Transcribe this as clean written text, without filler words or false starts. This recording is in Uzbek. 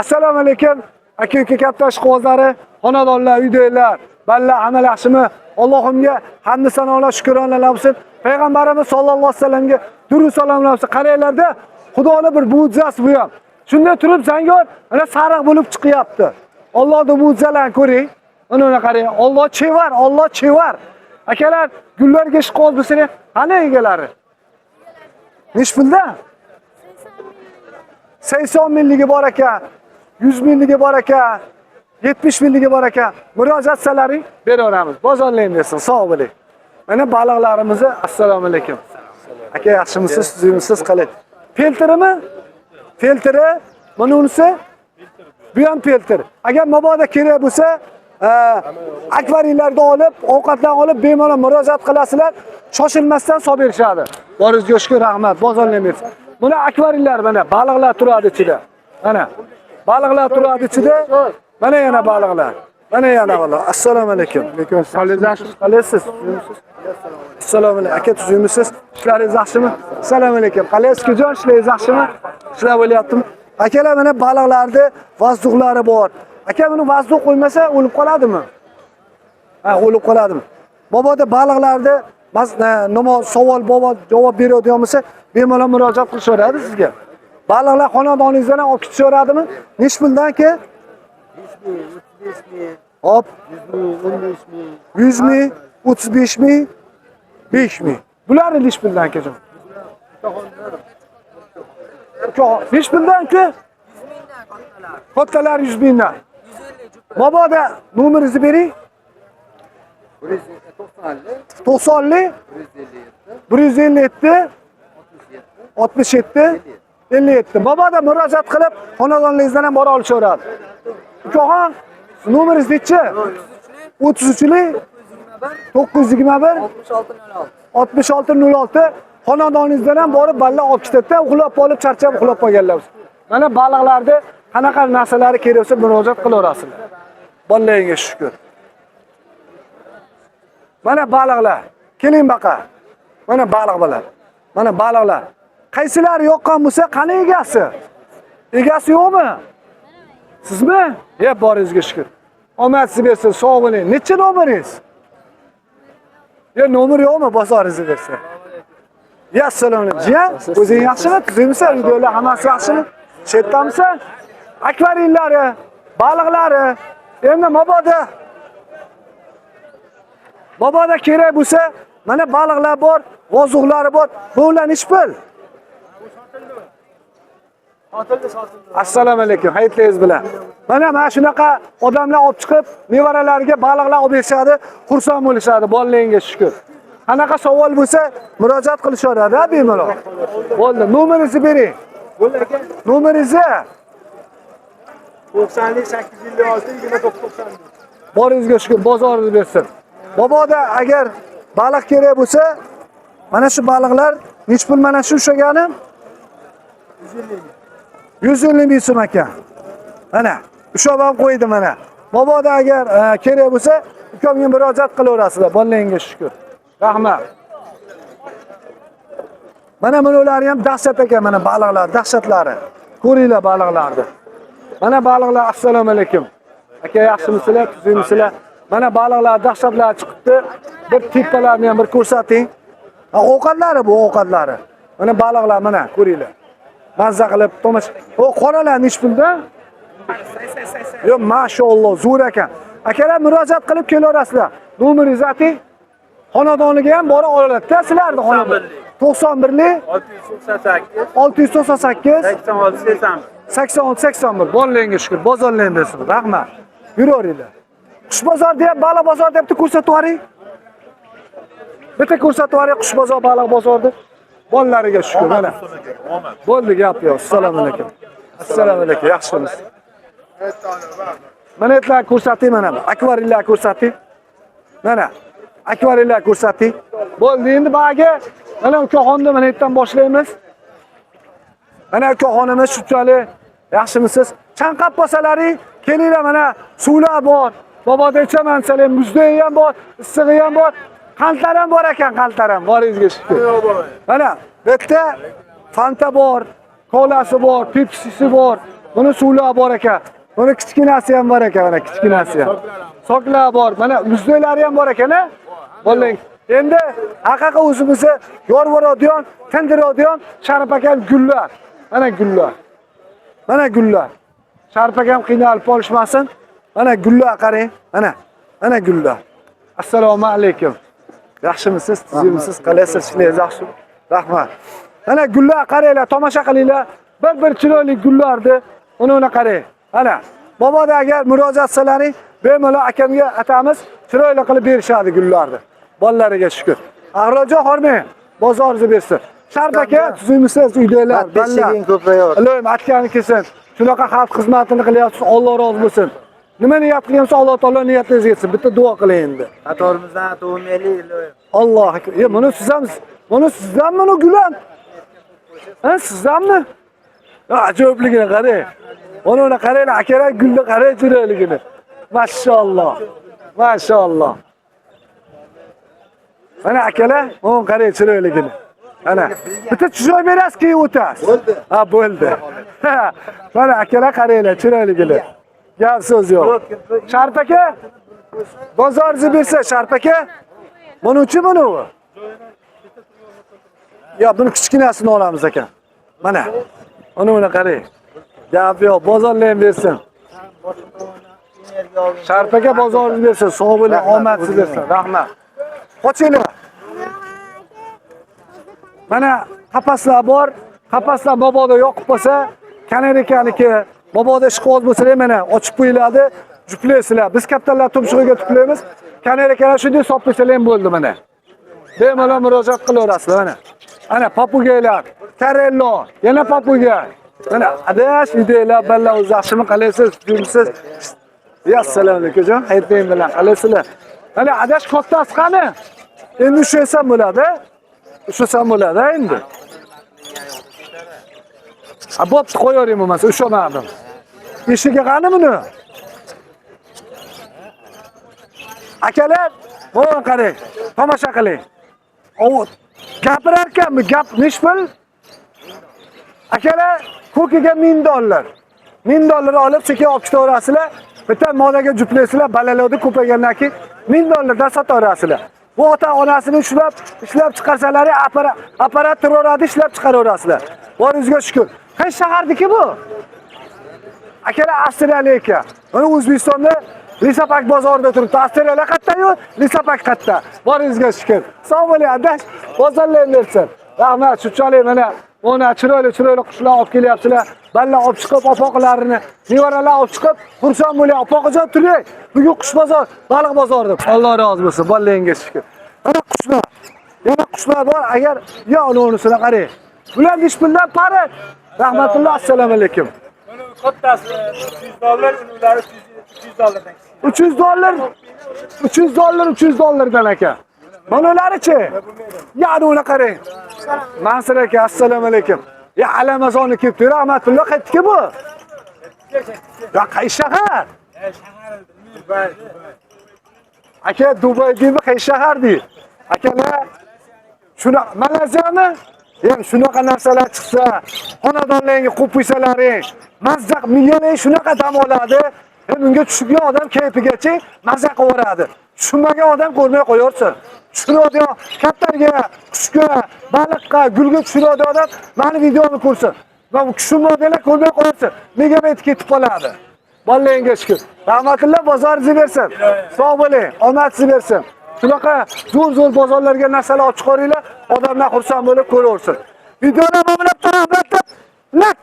Assalomu alaykum. Aka uka katta ishqibozlari, xonadonlar, uydagilar, balla hamma yaxshimi? Allohimga hamd sanolar, shukronalar bo'lsin. Payg'ambarimiz sollallohu alayhi vasallamga durud salomlar bo'lsin. Qaranglarda, Xudoni bir mo'jizasi bu ham. Shunday turib zangor mana sariq bo'lib chiqyapti. Allohning mo'jizalarini ko'ring. Mana uni qarang. Alloh chevar, Alloh chevar. Akalar, gullarga ishqiboz bo'lsanglar, qani egalari? Nechi pulda? 80 mingligi bor ekan, 100 mingligi bor ekan, 70 mingligi bor ekan. Murojaat qilsalaring beraveramiz. Bozorlayim desin, sog' bo'ling. Mana baliqlarimizni assalomu alaykum. Aka yaxshimisiz, tuzukmisiz, qalay? Filtrimi? Filtri, mana unisi? Bu ham filtr. Agar mabodo kerak bo'lsa, akvariumlarda olib, ovqatlarni olib bemalol murojaat qilasizlar, shoshilmasdan solib berishadi. Boringizga shukur, rahmat. Bozorlayim bersin. Buni akvariumlar mana baliqlar turadi ichida. Mana baliqlar turadi ichida. Mana yana baliqlar. Mana yana baliq. Assalomu alaykum. Alaykum assalom. Qalaysiz? Tuzukmisiz? Assalomu alaykum. Aka tuzukmisiz? Ishlaringiz yaxshimi? Assalomu alaykum. Qalaysiz ukajon? Ishlaringiz yaxshimi? Ishlar bo'lyaptimi? Akalar mana baliqlarni vazduqlari bor. Aka buni vazduq qo'ymasa o'lib qoladimi? Ha, o'lib qoladimi? Mabodo baliqlarni nima savol bobo javob beradigan bo'lsa, bemalol murojaat qilishaveradi sizga. Baliqlar xonadoningizdan ham olib ketishaveradimi? Nechi puldan aka? 35 ming, Hop, 100 ming, 15 ming. 100 ming, 35 ming, 5 ming. Bular nechi puldan akajon? Nechi puldan aka? Kattalar 100 mingdan. Mabodo nomeringizni bering. 190lik, 90lik 157, 157 67, 67 57. Mabodo murojaat qilib xonadonlaringizdan ham bora olishaveradi. Ukaxon, nomeringiz nechi? 33lik 921 66 06 xonadoningizdan ham borib balla olib ketadi-da, uxlab qolib, charchab uxlab qolganlar. Mana baliqlarni qanaqa narsalari kerak bo'lsa murojaat qilaverasizlar. Bolalarga shukr. Mana baliqlar. Keling baqa. Mana baliq bular. Mana baliqlar. Qaysilari yoqqan bo'lsa, qani egasi? Egasi yo'qmi? Sizmi? Ya boringizga shukr. Omad siz bersin, sog' bo'ling. Necha nomeringiz? Ya nomer yo'qmi? Bozoringizni bersin. Ya assalomu alaykum. Jiyan, o'zing yaxshimi? Tuzukmisan? Uydagilar hammasi yaxshimi? Chetdamisan? Akvariumlari, baliqlari. Endi mabodo kerak bo'lsa, mana baliqlar bor, vozuqlari bor. Bular nechi pul? Assalomu alaykum, hayitlaringiz bilan. Mana shunaqa odamlar olib chiqib, nevaralariga baliqlar olib berishadi, xursand bo'lishadi, bolalarga shukr. Qanaqa savol bo'lsa, murojaat qilishaveradi, ha, bemalol. Bo'ldi, nomeringizni bering. Bo'ldi aka. Nomeringizni 90lik 856 29 91. boringizga shukur, bozoringiz bersin. Boboda agar baliq kerak bo'lsa, mana shu baliqlar nechi pul mana shu ushlaganim? 150 ming so'm ekan. Mana ushlab ham qo'ydi mana. Mabodo agar kerak bo'lsa, ukamga murojaat qilaverasizlar. Bolalarga shukur. Rahmat. Mana bular ham dahshat ekan, mana baliqlar, dahshatlari. Ko'ringlar baliqlarni. Mana baliqlar, assalomu alaykum. Aka yaxshimisizlar, tuzukmisizlar? Mana baliqlar dahshatlar chiqibdi. Bir tepalarni ham bir ko'rsating. Ha, ovqatlari bu ovqatlari. Mana baliqlar mana ko'ringlar. Mazza qilib tomosha. O qoralar nechi puldan? Yo'q, mashalloh, zo'r ekan. Akalar murojaat qilib kelaverasizlar. Nomeringizni ayting. Xonadoniga ham bora oladi-da sizlarni xonadon. 91lik 698, 698 86 81. 86 81. Bolalarga shukur, bozorlarga bersin. Rahmat. Yuraveringlar. Qush bozor deyap, baliq bozor debdi ko'rsatib yuboring. Bitta ko'rsatib yuboring qush bozor, baliq bozorni. Bolalariga shukur mana. Bo'ldi, gap yo'q. Assalomu alaykum. Assalomu alaykum. Yaxshimisiz? Mana etlar ko'rsating mana. Akvariumlar ko'rsating. Mana akvariumlar ko'rsating. Bo'ldi, endi baga mana ukaxonni mana yerdan boshlaymiz. Mana ukaxonimiz shunchalik yaxshimisiz? Chanqab qolsalaring, kelinglar mana suvlar bor. Boboda ichaman desalar, muzdagi ham bor, issig'i ham bor. Qandlar ham bor ekan, qandlar ham. Boringizga shukur. Mana bu yerda Fanta bor, kolasi bor, Pepsi'si bor. Buni suvlar bor ekan. Buni kichkinasi ham bor ekan, mana kichkinasi ham. Soklar bor. Mana muzdaylari ham bor ekan, a? Bo'lling. Endi haqiqiy o'zimizni yorvoradigan, tindiradigan Sharif akam gullar. Mana gullar. Mana gullar. Sharif akam qiynalib qolishmasin. Mana gullar qarang. Mana. Mana gullar. Assalomu alaykum. Yaxshimisiz? Tuzukmisiz? Qalaysiz? Ishlaringiz yaxshimi? Rahmat. Mana gullar qaranglar, tomosha qilinglar. Bir-bir chiroyli gullarni uni qarang. Mana mabodo agar murojaat qilsalaring, bemalol akamga atamiz, chiroyli qilib berishadi gullarni. Bolalariga shukur. Ahrojon hormang, bozoringizni bersin. Sharif aka, tuzukmisiz? Uydagilar, Подписчигing ko'payyor. Iloyim aytgani kelsin. Shunaqa xalq xizmatini qilyapsiz, Alloh rozi bo'lsin. Nima niyat qilgansiz, Alloh taolo niyatingizga yetsin. Bitta duo qiling endi. Qatorimizdan to'g'maylik iloyim. Alloh akbar. E, buni siz ham, buni sizdanmi bu gulam? Ha, sizdanmi? Ya, ajoyibligini qarang. Uni qaranglar, akalar gulni qarang chiroyligini. Mashalloh. Mashalloh. Mana akalar, uni qarang chiroyligini. Mana. Bitta chiroy berasiz, keyin o'tasiz. Bo'ldi. Ha, bo'ldi. Mana akalar qaranglar chiroyligini. Gap so'z yo'q. Sharif aka, bozoringizni bersa Sharif aka. Buni uchi buni u. Ya buni kichkinasini olamiz ekan. Mana. Uni qarang. Gap yo'q, bozorlar ham bersin. Sharif aka bozoringizni bersin, sog' bo'ling, omad siz bersin. Rahmat. Qochinglar. Mana qapaslar bor. Qapaslar mabodo yoqib qolsa, kanarikaniki mabodo ishqiboz bo'lsalar mana ochib qo'yiladi, juplaysizlar. Biz kattalar tumshug'iga tuplaymiz. Kanarikalar shunday solib qo'ysalar ham bo'ldi mana. Bemalol murojaat qilaverasizlar mana. Ana papugaylar, karello, yana papugay. Mana adash uydagilar balla o'zi yaxshimi qalaysiz, yuribsiz? Ya assalomu alaykum, hayitang bilan qalaysizlar? Mana adash kattasi qani? Endi ushlasam bo'ladi. Ushlasam bo'ladi endi. Ha, bo'pti, qo'yavering bo'lmasa, ushlamadim. Eshigi qani buni? Akalar, mana qarang, tomosha qiling. Ovut. Gapirar ekanmi? Gap nech pul? Akalar, ko'kiga $1000. $1000 olib sekin olib ketaverasizlar. Bitta modaga juplaysizlar, balalarni ko'paygandan keyin $1000 dan sotaverasizlar. Bu ota onasini ushlab, ishlab chiqarsalari apparat turaveradi, ishlab chiqaraverasizlar. Boringizga shukur. Qaysi shaharniki bu? Akalar Avstraliya ekan. Mana O'zbekistonda Lisapak bozorida turibdi. Avstraliya qayerda-yu, Lisapak qayerda? Boringizga shukur. Sog' bo'ling, adash. Bozorlar bersin. Rahmat, shunchalik mana mana chiroyli chiroyli qushlar olib kelyapsizlar. Balla olib chiqib, opoqlarini, nevaralar olib chiqib, xursand bo'ling. Opoqijon turing. Bugun qush bozor, baliq bozori deb. Alloh rozi bo'lsin. Bollangga shukur. Mana qushlar. Yana qushlar bor. Agar yo unisini qarang. Bular nechi puldan pari? Rahmatulloh, assalomu alaykum. Buni kattasi $300, unilari $300 dan. $300, $300, $300 dan aka. Mana ularchi? Ya uni qarang. Mansur aka, assalomu alaykum. Ya alamazonni kelibdi. Rahmatulloh, qayerga bu? Ya qaysi shahar? Dubay. Aka Dubay deymi, qaysi shahar deydi? Akalar, shuna Malayziyami? Endi shunaqa narsalar chiqsa, xonadonlaringga qo'yib qo'ysalaring, mazza miyalang shunaqa dam oladi. Endi unga tushgan odam kayfigacha mazza qilaveradi. Tushunmagan odam ko'rmay qo'yaversin. Tushunadigan kaptarga, qushga, baliqqa, gulga tushunadigan odam mani videomni ko'rsin. Va bu tushunmaganlar ko'rmay qo'yaversin. Megabayt ketib qoladi. Bollangga shukur. Rahmatulloh bozoringizni bersin. Sog' bo'ling, omad sizni bersin. Shunaqa zo'r-zo'r bozorlarga narsalar olib chiqaringlar, odamlar xursand bo'lib ko'raversin. Videoni mana bu yerda lat.